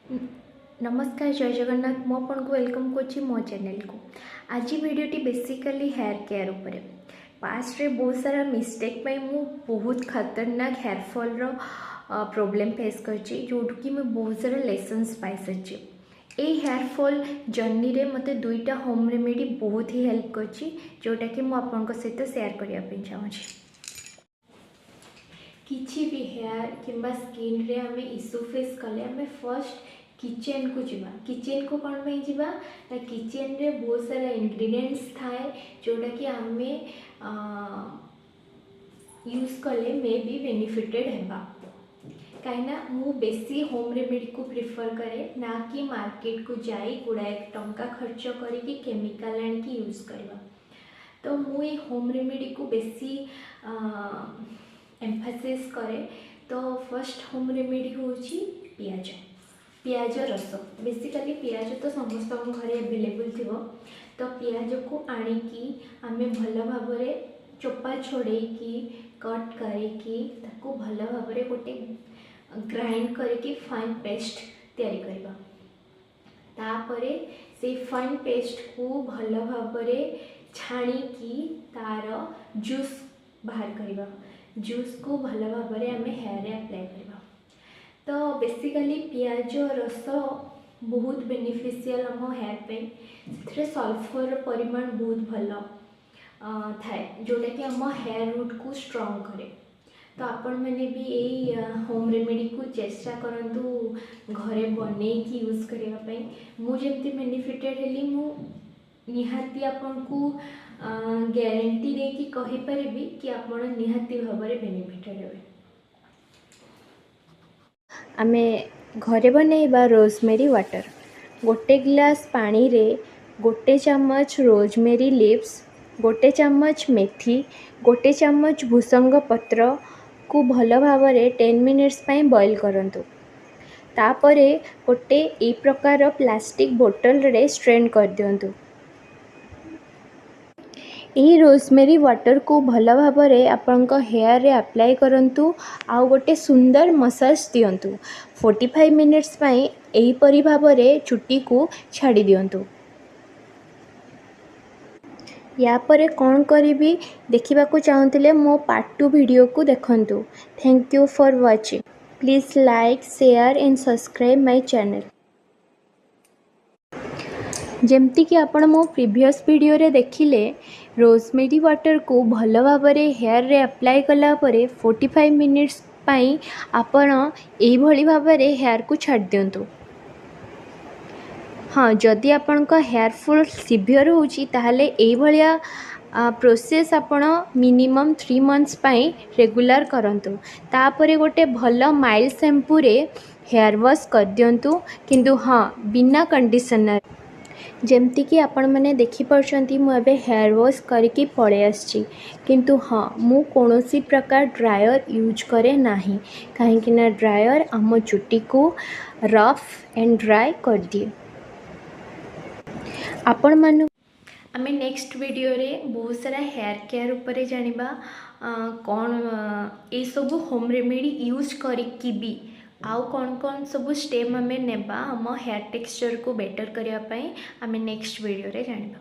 ନମସ୍କାର, ଜୟ ଜଗନ୍ନାଥ। ମୁଁ ଆପଣଙ୍କୁ welcome କରୁଛି ମୋ ଚ୍ୟାନେଲକୁ। ଆଜି ଭିଡ଼ିଓଟି ବେସିକାଲି ହେୟାର କେୟାର ଉପରେ। ପାଷ୍ଟରେ ବହୁତ ସାରା ମିଷ୍ଟେକ୍ ପାଇଁ ମୁଁ ବହୁତ ଖତରନାକ ହେୟାର ଫଲ୍ର ପ୍ରୋବ୍ଲେମ୍ ଫେସ୍ କରିଛି, ଯେଉଁଠୁ କି ମୁଁ ବହୁତ ସାରା ଲେସନ୍ସ ପାଇସାରିଛି। ଏଇ ହେୟାର ଫଲ୍ ଜର୍ଣ୍ଣିରେ ମୋତେ ଦୁଇଟା ହୋମ୍ ରେମେଡ଼ି ବହୁତ ହି ହେଲ୍ପ କରିଛି, ଯେଉଁଟାକି ମୁଁ ଆପଣଙ୍କ ସହିତ ସେୟାର କରିବା ପାଇଁ ଚାହୁଁଛି। କିଛି ବି ହେୟାର କିମ୍ବା ସ୍କିନ୍ରେ ଆମେ ଇସ୍ୟୁ ଫେସ୍ କଲେ ଆମେ ଫର୍ଷ୍ଟ କିଚେନ୍କୁ ଯିବା। କିଚେନ୍କୁ କ'ଣ ପାଇଁ ଯିବା ନା, କିଚେନ୍ରେ ବହୁତ ସାରା ଇନଗ୍ରିଡ଼ିଏଣ୍ଟସ୍ ଥାଏ, ଯେଉଁଟାକି ଆମେ ୟୁଜ୍ କଲେ ମେ ବି ବେନିଫିଟେଡ଼୍ ହେବା। କାହିଁକିନା ମୁଁ ବେଶୀ ହୋମ୍ ରେମେଡ଼ିକୁ ପ୍ରିଫର୍ କରେ, ନା କି ମାର୍କେଟକୁ ଯାଇ ଗୁଡ଼ାଏ ଟଙ୍କା ଖର୍ଚ୍ଚ କରିକି କେମିକାଲ୍ ଆଣିକି ୟୁଜ୍ କରିବା। ତ ମୁଁ ଏଇ ହୋମ୍ ରେମେଡ଼ିକୁ ବେଶୀ ଏମ୍ଫାସିସ୍ କରେ। ତ ଫର୍ଷ୍ଟ ହୋମ୍ ରେମେଡ଼ି ହେଉଛି ପିଆଜ, ପିଆଜ ରସ। ବେସିକାଲି ପିଆଜ ତ ସମସ୍ତଙ୍କ ଘରେ ଆଭେଲେବୁଲ୍ ଥିବ। ତ ପିଆଜକୁ ଆଣିକି ଆମେ ଭଲ ଭାବରେ ଚୋପା ଛଡ଼େଇକି, କଟ୍ କରିକି, ତାକୁ ଭଲ ଭାବରେ ଗୋଟେ ଗ୍ରାଇଣ୍ଡ କରିକି ଫାଇନ୍ ପେଷ୍ଟ ତିଆରି କରିବା। ତାପରେ ସେଇ ଫାଇନ୍ ପେଷ୍ଟକୁ ଭଲ ଭାବରେ ଛାଣିକି ତାର ଜୁସ୍ ବାହାର କରିବା। ଜୁସ୍କୁ ଭଲ ଭାବରେ ଆମେ ହେୟାରରେ ଆପ୍ଲାଏ କରିବା। ତ ବେସିକାଲି ପିଆଜ ରସ ବହୁତ ବେନିଫିସିଆଲ୍ ଆମ ହେୟାର ପାଇଁ। ସେଥିରେ ସଲଫରର ପରିମାଣ ବହୁତ ଭଲ ଥାଏ, ଯେଉଁଟାକି ଆମ ହେୟାର ରୁଟ୍କୁ ଷ୍ଟ୍ରଙ୍ଗ କରେ। ତ ଆପଣମାନେ ବି ଏଇ ହୋମ୍ ରେମେଡ଼ିକୁ ଚେଷ୍ଟା କରନ୍ତୁ ଘରେ ବନେଇକି ୟୁଜ୍ କରିବା ପାଇଁ। ମୁଁ ଯେମିତି ବେନିଫିଟେଡ଼୍ ହେଲି, ମୁଁ ନିହାତି ଆପଣଙ୍କୁ ଗ୍ୟାରେଣ୍ଟି ଦେଇକି କହିପାରିବି କି ଆପଣ ନିହାତି ଭାବରେ ବେନିଫିଟେଡ଼୍ ହେବେ। ଆମେ ଘରେ ବନେଇବା ରୋଜମେରୀ ୱାଟର୍। ଗୋଟେ ଗ୍ଲାସ୍ ପାଣିରେ 1 ଚାମଚ ରୋଜମେରୀ ଲିଭ୍ସ, 1 ଚାମଚ ମେଥି, 1 ଚାମଚ ଭୃସଙ୍ଗ ପତ୍ରକୁ ଭଲ ଭାବରେ 10 ମିନିଟ୍ସ ପାଇଁ ବଏଲ୍ କରନ୍ତୁ। ତାପରେ ଗୋଟେ ଏଇ ପ୍ରକାର ପ୍ଲାଷ୍ଟିକ୍ ବୋଟଲରେ ଷ୍ଟ୍ରେନ୍ କରିଦିଅନ୍ତୁ। ଏଇ ରୋଜମେରୀ ୱାଟର୍କୁ ଭଲ ଭାବରେ ଆପଣଙ୍କ ହେୟାରରେ ଆପ୍ଲାଏ କରନ୍ତୁ ଆଉ ଗୋଟେ ସୁନ୍ଦର ମସାଜ ଦିଅନ୍ତୁ। 45 ମିନିଟ୍ସ ପାଇଁ ଏହିପରି ଭାବରେ ଚୁଟିକୁ ଛାଡ଼ି ଦିଅନ୍ତୁ। ୟା ପରେ କ'ଣ କରିବି ଦେଖିବାକୁ ଚାହୁଁଥିଲେ ମୋ ପାର୍ଟ 2 ଭିଡ଼ିଓକୁ ଦେଖନ୍ତୁ। Thank you for watching. Please like, share and subscribe my channel. ଯେମିତିକି ଆପଣ ମୋ ପ୍ରିଭିୟସ୍ ଭିଡ଼ିଓରେ ଦେଖିଲେ, ରୋଜମେରୀ ୱାଟର୍କୁ ଭଲ ଭାବରେ ହେୟାରରେ ଆପ୍ଲାଏ କଲା ପରେ 45 ମିନିଟ୍ସ ପାଇଁ ଆପଣ ଏଇଭଳି ଭାବରେ ହେୟାରକୁ ଛାଡ଼ି ଦିଅନ୍ତୁ। ହଁ, ଯଦି ଆପଣଙ୍କ ହେୟାର ଫଲ୍ ସିଭିଅର୍ ହେଉଛି, ତାହେଲେ ଏଇଭଳିଆ ପ୍ରୋସେସ୍ ଆପଣ ମିନିମମ୍ 3 ମନ୍ଥସ୍ ପାଇଁ ରେଗୁଲାର କରନ୍ତୁ। ତାପରେ ଗୋଟେ ଭଲ ମାଇଲ୍ଡ ସାମ୍ପୁରେ ହେୟାର ୱାଶ୍ କରିଦିଅନ୍ତୁ, କିନ୍ତୁ ହଁ, ବିନା କଣ୍ଡିସନର୍। ଯେମିତିକି ଆପଣମାନେ ଦେଖିପାରୁଛନ୍ତି, ମୁଁ ଏବେ ହେୟାର ୱାଶ୍ କରିକି ପଳେଇ ଆସିଛି। କିନ୍ତୁ ହଁ, ମୁଁ କୌଣସି ପ୍ରକାର ଡ୍ରାୟର୍ ୟୁଜ୍ କରେ ନାହିଁ, କାହିଁକିନା ଡ୍ରାୟର୍ ଆମ ଚୁଟିକୁ ରଫ୍ ଆଣ୍ଡ ଡ୍ରାଏ କରିଦିଏ। ଆପଣମାନଙ୍କୁ ଆମେ ନେକ୍ସଟ ଭିଡ଼ିଓରେ ବହୁତ ସାରା ହେୟାର କେୟାର ଉପରେ ଜାଣିବା, କ'ଣ ଏଇସବୁ ହୋମ୍ ରେମେଡ଼ି ୟୁଜ୍ କରିକି ବି ଆଉ କ'ଣ କ'ଣ ସବୁ ଷ୍ଟେପ୍ ଆମେ ନେବା ଆମ ହେୟାର ଟେକ୍ସଚର୍କୁ ବେଟର୍ କରିବା ପାଇଁ, ଆମେ ନେକ୍ସଟ ଭିଡ଼ିଓରେ ଜାଣିବା।